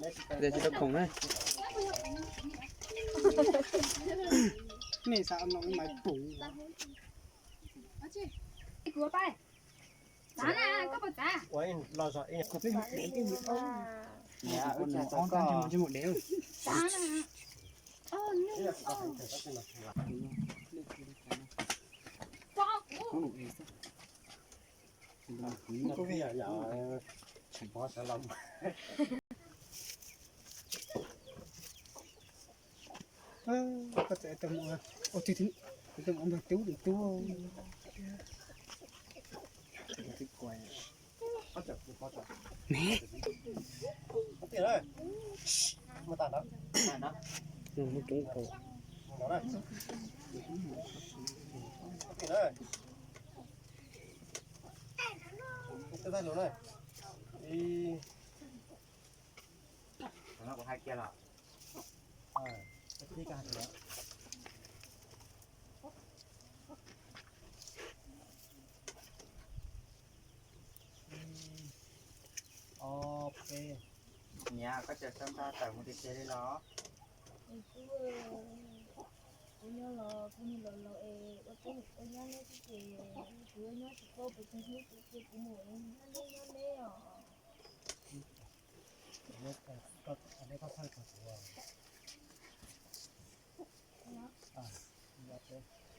Tsis tau khoom na. Nej xav no mas pum. Koj txawm tau mus, ua tib tug mus tub tub. Niam, koj tseem sau ntawv tawm mus tiag tiag li los? Kuv nyob los kuv niag laus laus es ua tub ua nyab neb xwb ces kuv nyob tsis tau puas tsis hlub kuv ces kuv mus nyob neb nyob neb os. Neb koj thawj txog kuv.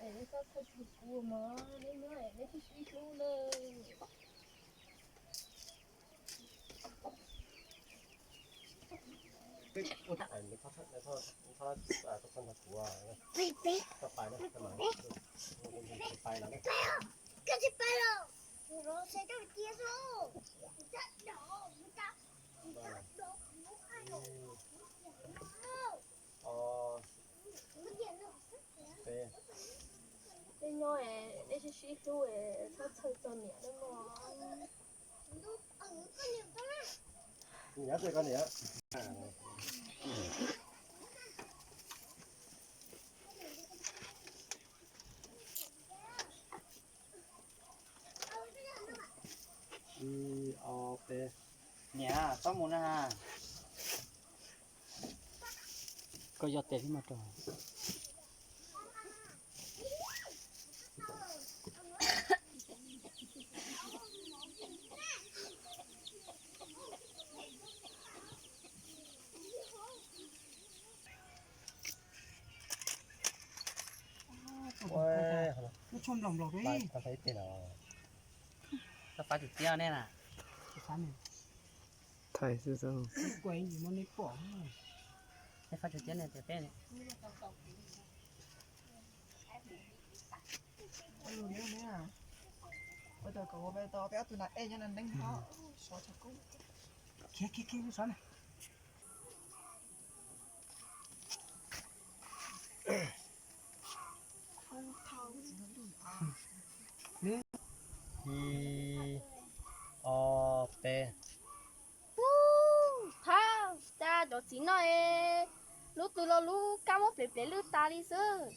Neb koj thawj txog kuv mas neb nyob neb thiaj sib hlub na. Neb nyob neb sib sib hlub, txhob txhawj txog niam nawb mog. Ib, ob, peb. Niam, txhob mus na. Koj yog tes thiab mas rau. Koj fab tsis tiab nej na. Thaij xwb xwb. Nej fab tsis tiab nej tias peb. Ua cas kom ua peb tau peb ob tug nas ej nyob na neeb ho sov tshaj kub. Khiav khiav khiav sov na. Ib, ob, peb. Ub, thawj, cas cov txiv no es lub twg los lub kab mob plev plev lwj tas li xwb.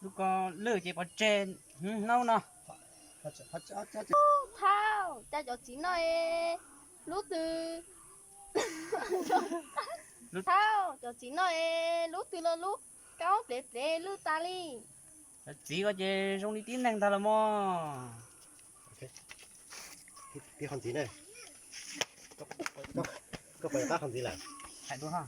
Lub ko lwj ces pov tseg hnub no. Ub, thawj, cas cov txiv no es lub twg, thawj, cov txiv no es lub twg los lub kab mob plev plev lwj tas li. Cov txiv ko ces zoo li tib neeg ntag los mog. Pib qhov ntxiv na. Koj pais qab qhov ntxiv lawm. Hais dua ha.